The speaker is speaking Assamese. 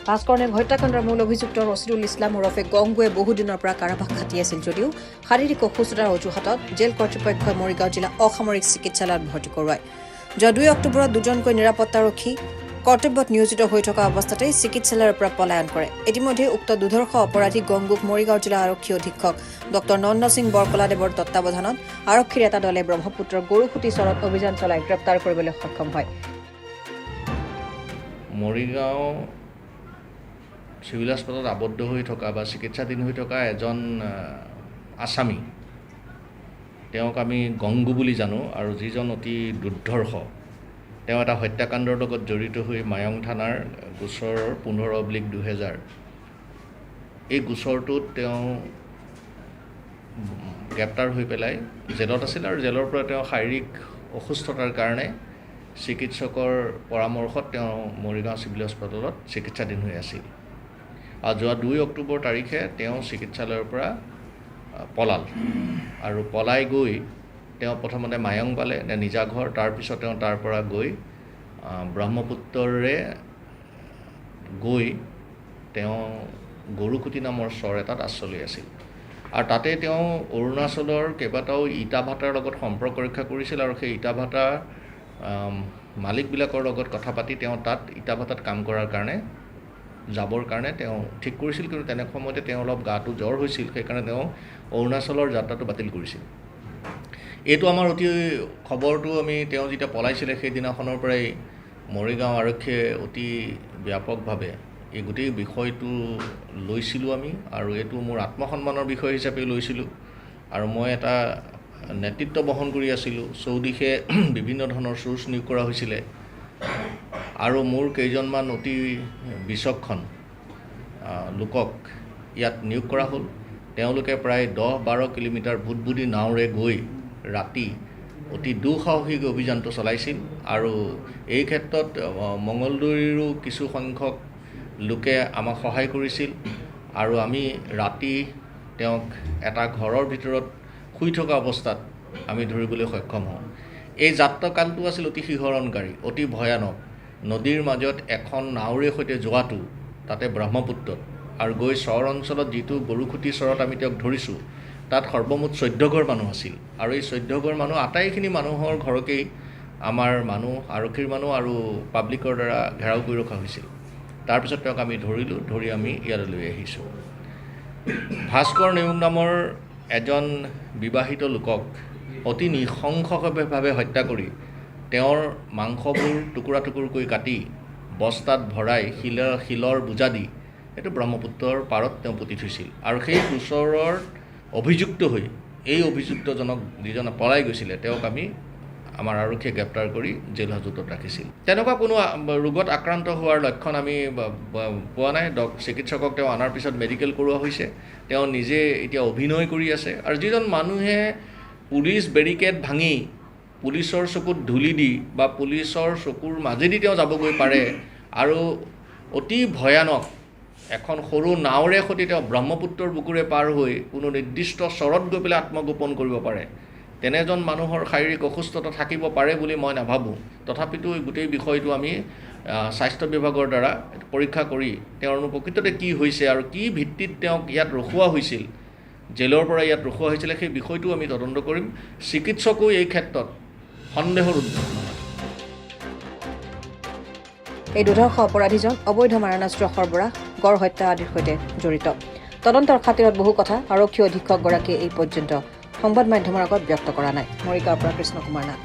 ভাস্কৰ নেওগ হত্যাকাণ্ডৰ মূল অভিযুক্ত ৰচিদুল ইছলাম ওৰফে গংগুৱে বহুদিনৰ পৰা কাৰাবাস খাটি আছিল যদিও শাৰীৰিক অসুস্থতাৰ অজুহাতত জেল কৰ্তৃপক্ষই মৰিগাঁও জিলা অসামৰিক চিকিৎসালয়ত ভৰ্তি কৰোৱায়। যোৱা 2 অক্টোবৰত দুজনকৈ নিৰাপত্তাৰক্ষী কৰ্তব্যত নিয়োজিত হৈ থকা অৱস্থাতেই চিকিৎসালয়ৰ পৰা পলায়ন কৰে। ইতিমধ্যে উক্ত দুৰ্ধৰ্ষ অপৰাধী গংগুক মৰিগাঁও জিলা আৰক্ষী অধীক্ষক ডঃ নন্দ সিং বৰকলাদেৱৰ তত্বাৱধানত আৰক্ষীৰ এটা দলে ব্ৰহ্মপুত্ৰৰ গৰুখুটি চৰত অভিযান চলাই গ্ৰেপ্তাৰ কৰিবলৈ সক্ষম হয়। মৰিগাঁও চিভিল হাস্পতালত আবদ্ধ হৈ থকা বা চিকিৎসাধীন হৈ থকা এজন আছামী, তেওঁক আমি গংগু বুলি জানো আৰু যিজন অতি দুৰ্ধৰ্ষ, তেওঁ এটা হত্যাকাণ্ডৰ লগত জড়িত হৈ মায়ং থানাৰ গোচৰৰ 15/2000, এই গোচৰটোত তেওঁ গ্ৰেপ্তাৰ হৈ পেলাই জেলত আছিল আৰু জেলৰ পৰা তেওঁ শাৰীৰিক অসুস্থতাৰ কাৰণে চিকিৎসকৰ পৰামৰ্শত তেওঁ মৰিগাঁও চিভিল হাস্পতালত চিকিৎসাধীন হৈ আছিল আৰু যোৱা 2 অক্টোবৰ তাৰিখে তেওঁ চিকিৎসালয়ৰ পৰা পলাল আৰু পলাই গৈ তেওঁ প্ৰথমতে মায়ং পালে নে নিজা ঘৰ, তাৰপিছত তেওঁ তাৰ পৰা গৈ ব্ৰহ্মপুত্ৰৰে গৈ তেওঁ গৰুখুটি নামৰ চৰ এটাত আশ্ৰয় লৈ আছিল আৰু তাতে তেওঁ অৰুণাচলৰ কেইবাটাও ইটা ভাটাৰ লগত সম্পৰ্ক ৰক্ষা কৰিছিল আৰু সেই ইটা ভাটাৰ মালিকবিলাকৰ লগত কথা পাতি তেওঁ তাত ইটা ভাটাত কাম কৰাৰ কাৰণে যাবৰ কাৰণে তেওঁ ঠিক কৰিছিল। কিন্তু তেনে সময়তে তেওঁ অলপ গাটো জ্বৰ হৈছিল, সেইকাৰণে তেওঁ অৰুণাচলৰ যাত্ৰাটো বাতিল কৰিছিল। এইটো আমাৰ অতি খবৰটো আমি তেওঁ যেতিয়া পলাইছিলে, সেইদিনাখনৰ পৰাই মৰিগাঁও আৰক্ষীয়ে অতি ব্যাপকভাৱে এই গোটেই বিষয়টো লৈছিলোঁ আমি আৰু এইটো মোৰ আত্মসন্মানৰ বিষয় হিচাপে লৈছিলোঁ আৰু মই এটা নেতৃত্ব বহন কৰি আছিলোঁ। চৌদিশে বিভিন্ন ধৰণৰ চ'ৰ্চ নিয়োগ কৰা হৈছিলে আৰু মোৰ কেইজনমান অতি বিচক্ষণ লোকক ইয়াত নিয়োগ কৰা হ'ল। তেওঁলোকে প্ৰায় 10-12 কিলোমিটাৰ ভুটভুটি নাওৰে গৈ ৰাতি অতি দুঃসাহসিক অভিযানটো চলাইছিল আৰু এই ক্ষেত্ৰত মঙলদৈৰো কিছু সংখ্যক লোকে আমাক সহায় কৰিছিল আৰু আমি ৰাতি তেওঁক এটা ঘৰৰ ভিতৰত শুই থকা অৱস্থাত আমি ধৰিবলৈ সক্ষম হওঁ। এই যাত্ৰাকালটো আছিল অতি শিহৰণকাৰী, অতি ভয়ানক। নদীৰ মাজত এখন নাওৰে সৈতে যোৱাটো, তাতে ব্ৰহ্মপুত্ৰত আৰু গৈ চৰ অঞ্চলত যিটো গৰুখুটি চৰত আমি তেওঁক ধৰিছোঁ, তাত সৰ্বমুঠ 14 ঘৰ মানুহ আছিল আৰু এই 14 ঘৰ মানুহ আটাইখিনি মানুহৰ ঘৰকেই আমাৰ মানুহ, আৰক্ষীৰ মানুহ আৰু পাব্লিকৰ দ্বাৰা ঘেৰাও কৰি ৰখা হৈছিল। তাৰপিছত তেওঁক আমি ধৰিলোঁ, ধৰি আমি ইয়ালৈ লৈ আহিছোঁ। ভাস্কৰ নেওগ নামৰ এজন বিবাহিত লোকক অতি নৃশংসভাৱে হত্যা কৰি তেওঁৰ মাংসবোৰ টুকুৰা টুকুৰকৈ কাটি বস্তাত ভৰাই শিলৰ বোজা দি এইটো ব্ৰহ্মপুত্ৰৰ পাৰত তেওঁ পুতি থৈছিল আৰু সেই গোচৰৰ অভিযুক্ত হৈ এই অভিযুক্তজনক, যিজন পলাই গৈছিলে, তেওঁক আমি আমাৰ আৰক্ষীয়ে গ্ৰেপ্তাৰ কৰি জেল হাজোতত ৰাখিছিল। তেনেকুৱা কোনো ৰোগত আক্ৰান্ত হোৱাৰ লক্ষণ আমি পোৱা নাই। চিকিৎসকক তেওঁ অনাৰ পিছত মেডিকেল কৰোৱা হৈছে। তেওঁ নিজে এতিয়া অভিনয় কৰি আছে আৰু যিজন মানুহে পুলিচ বেৰিকেড ভাঙি পুলিচৰ চকুত ধূলি দি বা পুলিচৰ চকুৰ মাজেদি তেওঁ যাবগৈ পাৰে আৰু অতি ভয়ানক এখন সৰু নাওৰে সৈতে তেওঁ ব্ৰহ্মপুত্ৰৰ বুকুৰে পাৰ হৈ কোনো নিৰ্দিষ্ট চৰত গৈ পেলাই আত্মগোপন কৰিব পাৰে, তেনেজন মানুহৰ শাৰীৰিক অসুস্থতা থাকিব পাৰে বুলি মই নাভাবোঁ। তথাপিতো এই গোটেই বিষয়টো আমি স্বাস্থ্য বিভাগৰ দ্বাৰা পৰীক্ষা কৰি তেওঁৰনো প্ৰকৃততে কি হৈছে আৰু কি ভিত্তিত তেওঁক ইয়াত ৰখোৱা হৈছিল, জেলৰ পৰা ইয়াত ৰখোৱা হৈছিলে, সেই বিষয়টোও আমি তদন্ত কৰিম। চিকিৎসকো এই ক্ষেত্ৰত সন্দেহৰ ঊৰ্ধত নহয়। এই দুৰ্ধৰ্ষ অপৰাধীজন অবৈধ মাৰণাস্ত্ৰ সৰবৰাহ, গড় হত্যা আদিৰ সৈতে জড়িত। তদন্তৰ খাতিৰত বহু কথা আৰক্ষী অধীক্ষকগৰাকীয়ে এই পৰ্যন্ত সংবাদ মাধ্যমৰ আগত ব্যক্ত কৰা নাই। মৰিগাঁৱৰ পৰা কৃষ্ণ কুমাৰ নাথ।